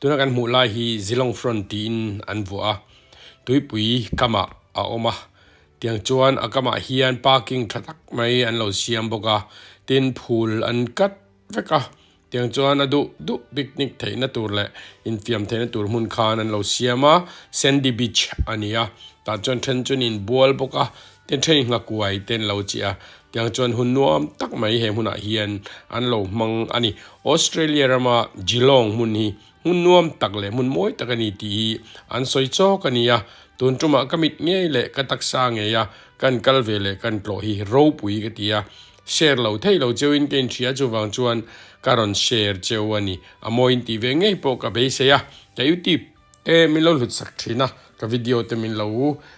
Tuna kan hmuh lai hi Zilong Front tiin an vuah a, tuipui kamah a awm a. Tiang chuan a kamah hian parking tha tak mai an lo siam bawk a, tin phul an cut vek a. Tiang chuan a duh duh picnic theihna tur leh infiam theihna tur hmun khan an lo siam a, Sandy Beach a ni a. Tah chuan then chuan inbual bawk a, tin then inghakuai te an lo chiah a. Tiang chuan hun nuam tak mai he hmunah hian an lo hmang a ni. Australia rama Geelong hmun hi hmun nuam tak leh hmun mawi tak a ni tih hi an sawi chawk a ni a. Tun tumah ka mit ngei leh ka taksa ngei a kan kal ve leh kan tlawh hi ropui ka ti a. Share lo thei lo cheuin ka inhria chuvang chuan ka rawn share cheu a ni. A mawiin tih ve ngei pawh ka beisei a. Ka YouTube te min lo hlut sak thin a, ka video te min lo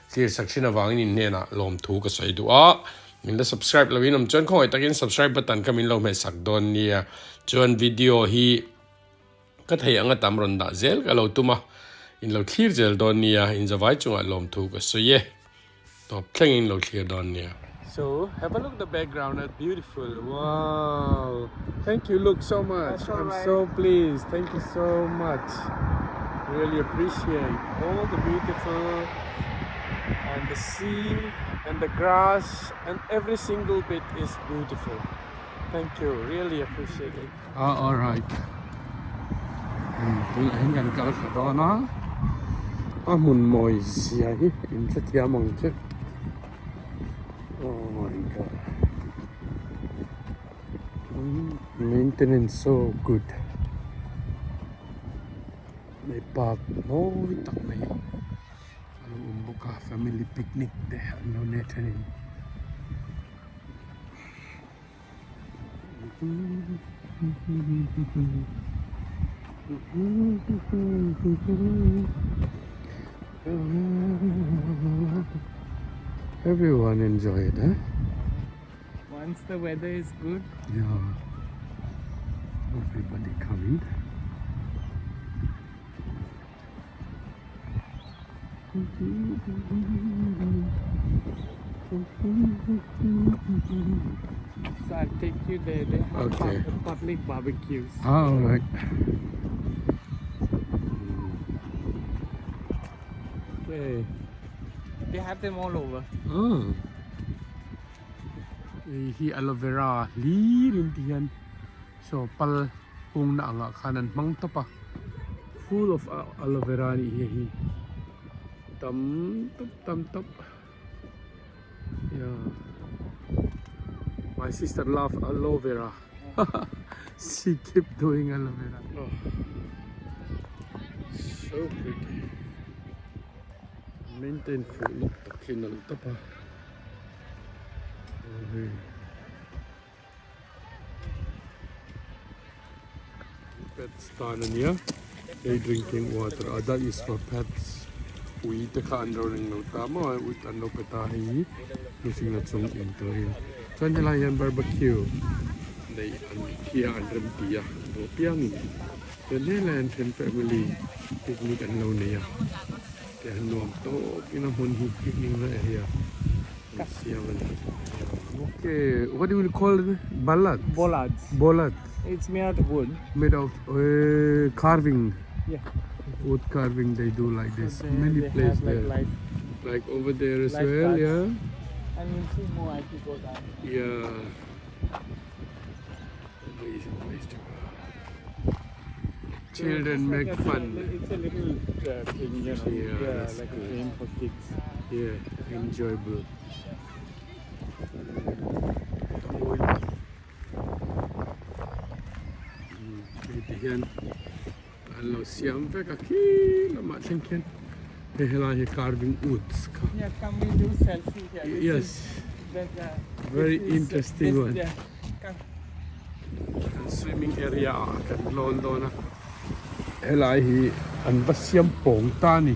clear sak thin avangin in hnenah lawmthu ka sawi duh a. Min la subscribe loin awm chuan khawngaih takin subscribe button kha min lo hmeh sak dawn nia. Chuan video hi ka thei anga tam rawn dah zel ka lo tum a, in lo thlir zel dawn nia, in zavai chungah lawmthu ka sawi e. Tawp thlengin lo thlir dawn nia. So have a look the background at beautiful wow thank you look so much I'm so pleased thank you so much really appreciate all the beautiful and the sea and the grass and every single bit is beautiful thank you really appreciate it ah all right tunah hian kan kal thla dawn a a hmun mawi zia hi in hrethiam ang che oh my god maintenance so good hei park mawi tak mai a lo awm bawk a family picnic te an lo nei thenin. Everyone enjoy it, eh? Once the weather is good. Yeah. Everybody coming. So I'll take you there. They have Okay. pub- public barbecues. All right. Okay. They have them all over. Ah. Hei hi aloe vera hlir in ti hian saw pal hungna angah khan an hmang tawp a full of aloe vera a nih hi hei tam tawp tam tawp yeah my sister love aloe vera she keep doing aloe vera oh so pretty maintain fuh lutuk tak hi nalh tawp a. Pets tan a nia hei drinking water a that is for pets ui te kha an lo ring lo ta maw a ui an lo pe ta hei hi mihring a chung in tur hi chuan helai hian barbecue neih an thia an rem ti a duh apiangin chuan helai an then family picnic an lo nei a. Te an nuam tawp in a hmun hi picnic na area an siam a ni. Okay, what do you call it? Ballad? Bollards. Bollard. It's made out of wood. Made of uh, carving. Yeah. Wood carving they do like this. So Many they places have like there. life, Like over there as well, Lifeguards. yeah. and you'll see more as you go down. Yeah. Amazing place to go. Children It's like make a- fun. It's a little thing, you know. Yeah, Yeah, that's like good. a game for kids. Yeah, enjoyable. Hei ti hian an lo siam vek a khi lamah thleng khian hei helai hi carving woods kha. Yeah, come we do selfie here. This Yes. is the, the, Very this is, interesting this, one. Yeah, come. Kan swimming area ah kan lawn dawn a helai hi an va siam pawng ta a ni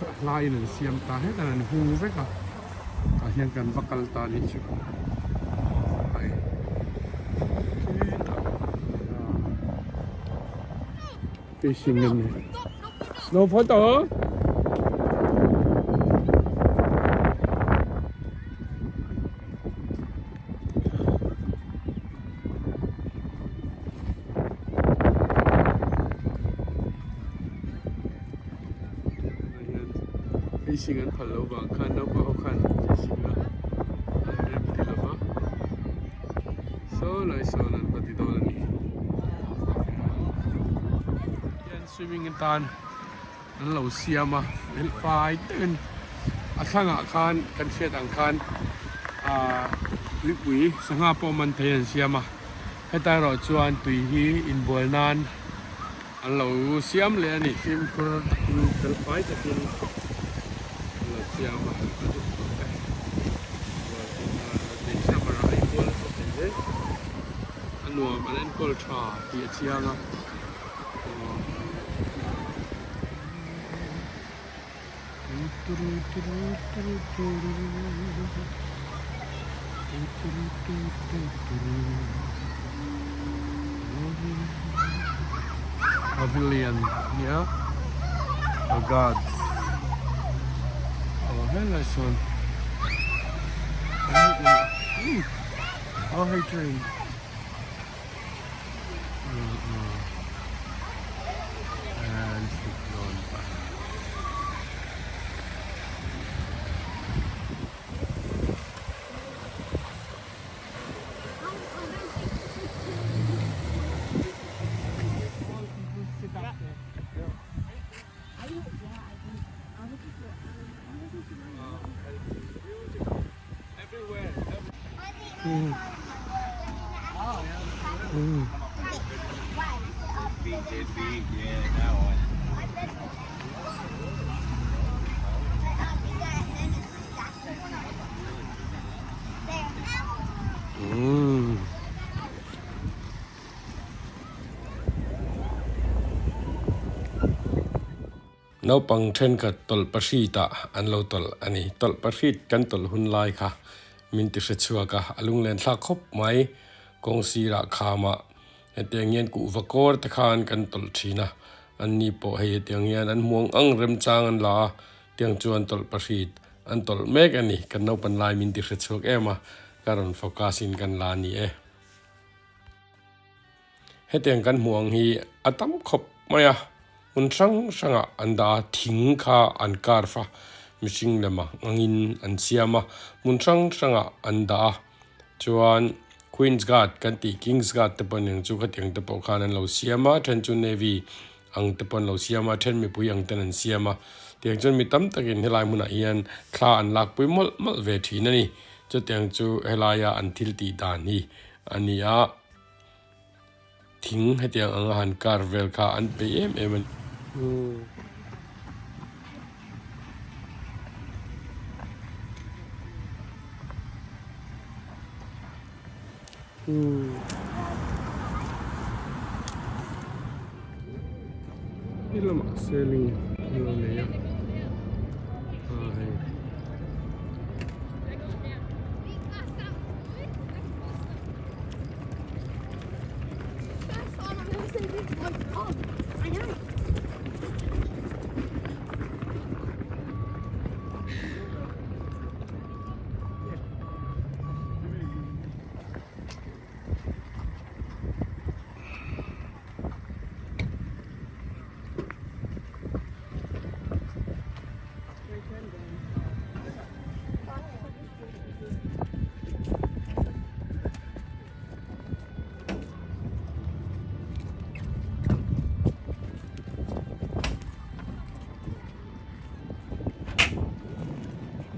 a hlaiin an siam ta hetah an hung vek a tah hian kan va kal ta a nih chu hei khitah fishing a ni no photo. Fishing an phal loh vang khan naupang ho khan fishing a an rem ti lo va, saw lai sawn an va ti dawn a ni. Hian swimming atan an lo siam a, fel fai takin a thlangah khan kan hriat ang khan ahh tuipui sangha pawh man thei an siam a, heta erawh chuan tui hi inbual nan. An lo siam leh a ni. Fimkhur takin fel fai takin an lo siam a, a duh tawh e. Bual theih nan a nei summer ah ei kual nasa thei hle. A nuam an enkawl tha tih a chiang a. Pavilion nia a guards aw helai sawn aw hei train. Naupang thenkhat tawlh pahrit ah an lo tawlh a ni. Tawlh pahrit kan tawlh hun lai kha min ti hre chhuak a, a lunglen thlak khawp mai. Kawng sirah khamah hetiang hian kuhva kawr te khan kan tawlh thin a, an ni pawh hei hetiang hian an hmuang ang remchang an la a, tiang chuan tawlh pahrit an tawlh mek a ni. Kan naupan lai min ti hre chhuak em a, ka rawn focus in kan la a ni e. Hetiang kan hmuh ang hi a tam khawp mai a, hmun hrang hrangah an dah a, thing kha an carve a, mihring lema angin an siam a, hmun hrang hrangah an dah a, chuan Queen's Guard kan tih King's Guard te pawh aniang chu khatiang te pawh khan an lo siam a, then chu Navy ang te pawh an lo siam a, then mipui ang ten an siam a, tiang chuan mi tam takin helai hmunah hian thla an lakpui mawlh mawlh ve thin a ni, chutiang chu helaia an thil tih dan hi a ni a. Thing hetiang anga han kar vel kha an peih em em a ni. He lamah sailing an lo nei a ah hei.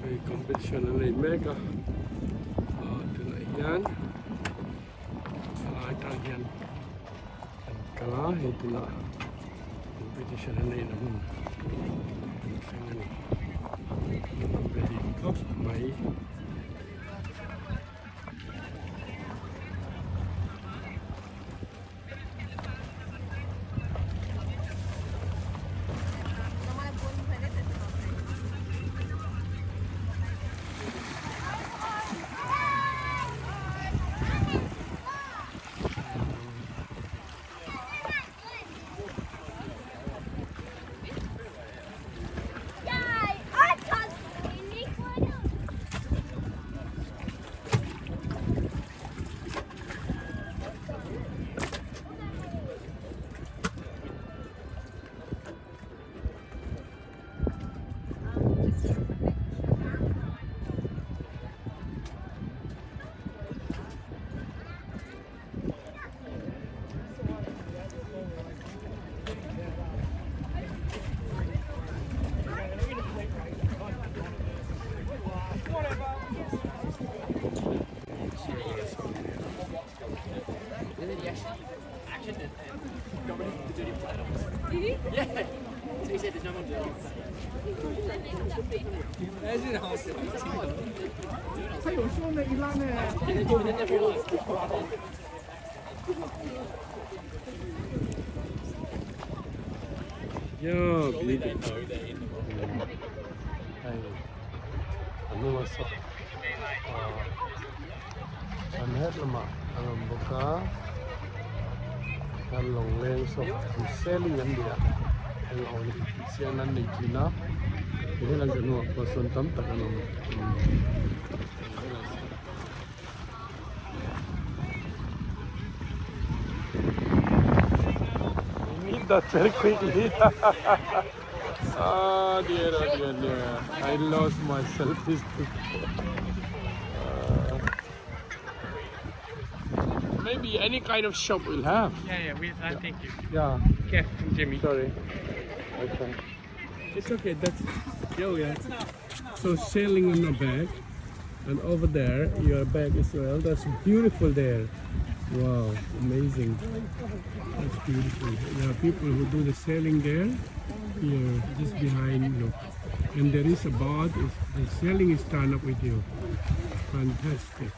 Hei competition an nei mek a ah tunah hian Helai tang hian an kal a hei tunah competition an neihna hmun an thleng a ni an ready khawp mai. Yeah, beautiful. Hei, a hnung a saw ah an het lamah an awm bawk a tikhan lawngleng saw an sailing an ni a eng a awm tih chian an nei thin a ti helai ka hnungah pawh sawn tam tak an awm. We need that very quickly. oh dear, oh dear, dear. I lost my selfie stick. Maybe any kind of shop will have. Yeah, yeah, we, I thank you. Yeah, Okay, Jimmy. sorry. Okay. It's okay, that's, oh yeah. So sailing on the back, and over there, your bag as well. That's beautiful there. Wow, amazing. That's beautiful. There are people who do the sailing there, here, just behind, look. And there is a boat, it's, the sailing is done up with you. Fantastic.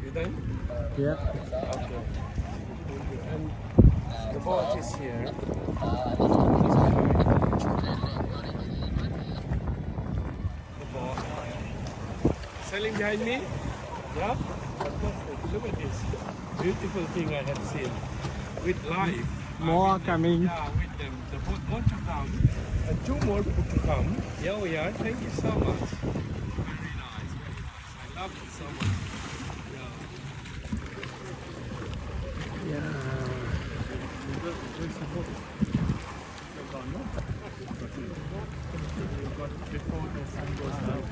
You done? Yeah. Okay. And the boat is here. Just behind. The boat. Sailing behind me? Yeah? Fantastic. Look at this. Beautiful thing I have seen. With life. More coming. Yeah, with them. The boat want to come. And two more to come. Yeah, we are. Thank you so much. Very nice, very nice. I love it so much. Yeah. Yeah. Where's the boat? You're gone, no? You got before the sun goes down.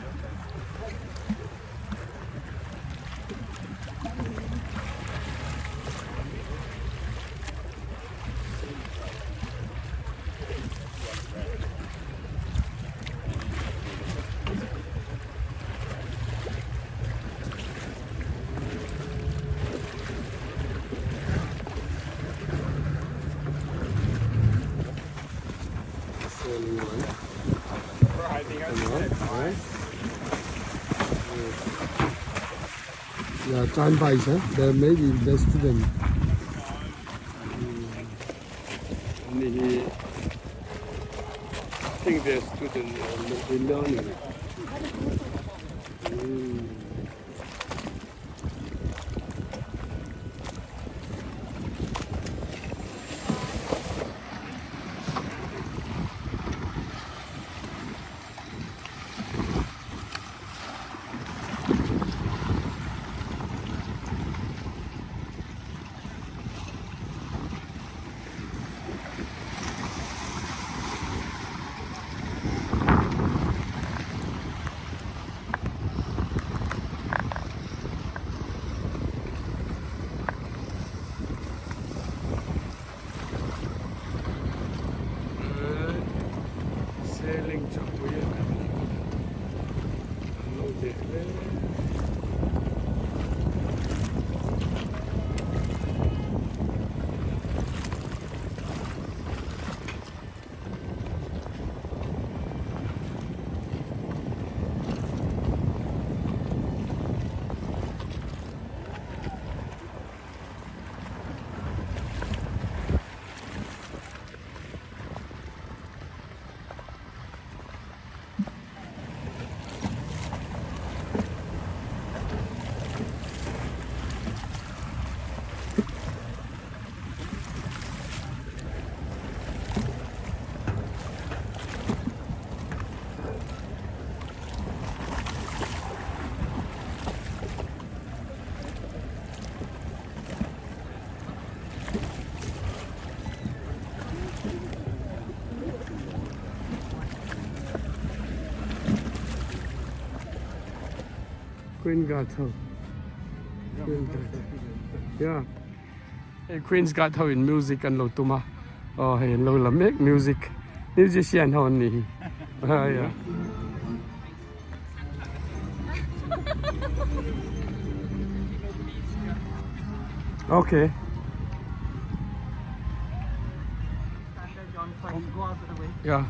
Sailing one. Right? Yeah, time buys, huh? There may be the student. And I think the student They learning. Mm. Sailing chapui an lo deh hle. Queen Guard ho. Queen Guard. Yeah. Hei Queen's Guard ho in music an lo tum a. Aw hei an lo la mek music musician ho an ni hi. Ah yeah. Okay. Fine, go out of the way. Yeah.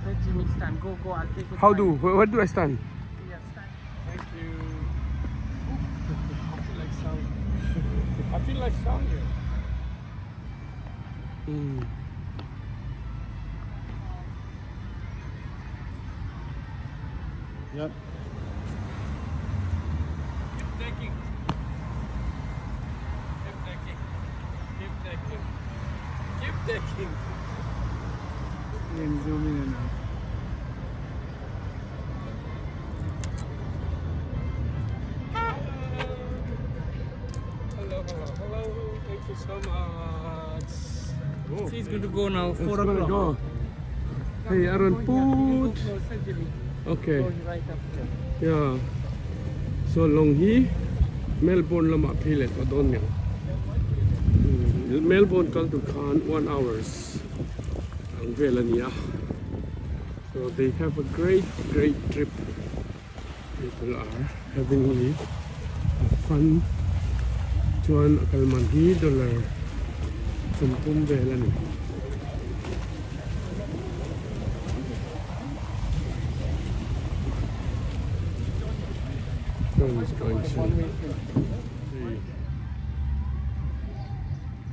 Let Jimmy stand. Go, go. I'll take it. How do where do I stand? Yeah, stand. Thank you. I feel like sound. I feel like sound here. Yep. Keep taking. Keep taking. Keep taking. Keep taking. And zoom in and out. Hello, hello, hello. Thank you so much. She's going to go now. It's 4 gonna o'clock. go. Hey, Aaron, Go here. You put. Go closer, Jimmy. Okay. Go right up here. Yeah. So long hi Melbourne lama phei leh tawh dawn niang. Melbourne kal tur khan 1 hours ang vel a ni a. So they have a great great trip. People are having a fun. Chuan a kal man hi dollar 30 vel a ni. Chuan is going to hei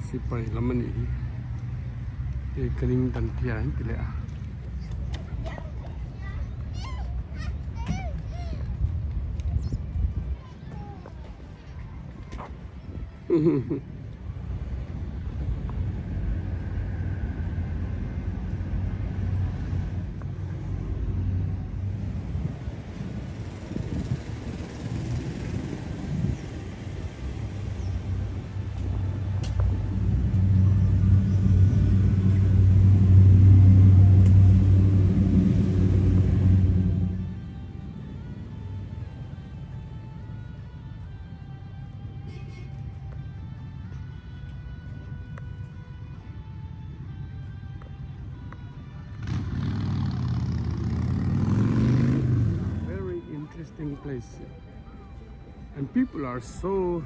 sipai lam a nih hi hei kaning dan tia an ti leh a. Very interesting place and people are so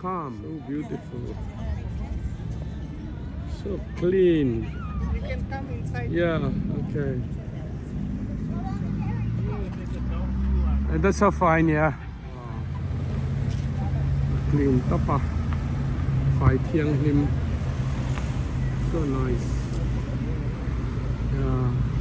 calm, so beautiful, so clean. You can come inside. Yeah, okay. And that's so fine, yeah. Clean top ah. Fai thiang hlim. So nice. Yeah.